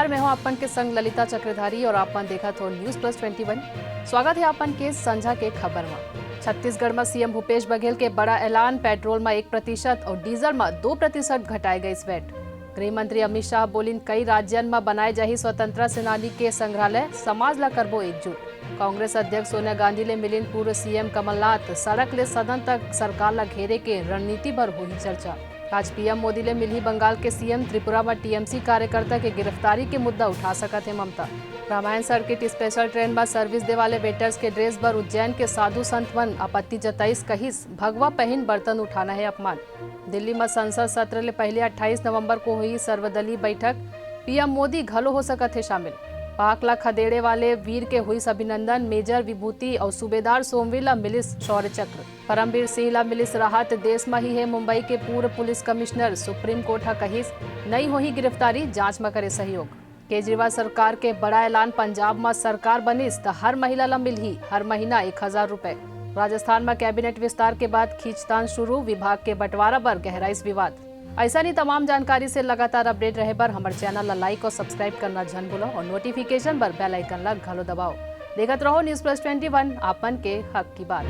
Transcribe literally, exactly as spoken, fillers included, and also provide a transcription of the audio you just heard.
मैं हूं आपन के संग ललिता चक्रधारी और आपन देखत हो News Plus Twenty One। स्वागत है आपन के संझा के खबर म। छत्तीसगढ़ म सीएम भूपेश बघेल के बड़ा ऐलान, पेट्रोल म एक प्रतिशत और डीजल म दो प्रतिशत घटाए गइस वैट। गृह मंत्री अमित शाह बोलिन, कई राज्यन म बनाए जाही स्वतंत्रता सेनानी के संग्रहालय, समाज ला करबो एकजुट। कांग्रेस अध्यक्ष सोनिया गांधी ले मिलिन पूर्व सीएम कमलनाथ, सड़क ले सदन तक सरकार ला घेरे के रणनीति पर होही चर्चा। आज पीएम मोदी ले मिलही बंगाल के सीएम, त्रिपुरा म टीएमसी कार्यकर्ता के गिरफ्तारी के मुद्दा उठा सकत हे ममता। रामायण सर्किट स्पेशल ट्रेन म सर्विस दे वाले वेटर्स के ड्रेस बर उज्जैन के साधु संत मन आपत्ति जताइस, कहिस, भगवा पहिन बर्तन उठाना हे अपमान। दिल्ली म संसद सत्र ले पहले अट्ठाईस नवंबर को होही सर्वदलीय बैठक, पीएम मोदी घलो हो सकत हे शामिल। पाक ला खदेड़े वाले वीर के होइस अभिनंदन, मेजर विभूति अउ सूबेदार सोमवीर ला मिलिस शौर्य चक्र। परमवीर सिंह ला मिलिस राहत, देश म ही हे मुंबई के पूर्व पुलिस कमिश्नर, सुप्रीम कोर्ट ह कहिस, नई होही गिरफ्तारी, जांच म करे सहयोग। केजरीवाल सरकार के बड़ा ऐलान, पंजाब म सरकार बनिस त हर महिला ला मिलही हर महीना एक हजार रुपए। राजस्थान म कैबिनेट विस्तार के बाद खींचतान शुरू, विभाग के बंटवारा बर गहराइस विवाद। अइसन ही तमाम जानकारी से लगातार अपडेट रहे बर हमर चैनल ला लाइक और सब्सक्राइब करना झन भूलो और नोटिफिकेशन बर बेल आइकन ला घलो दबाओ। देखत रहो News Plus Twenty One, आपन के हक की बात।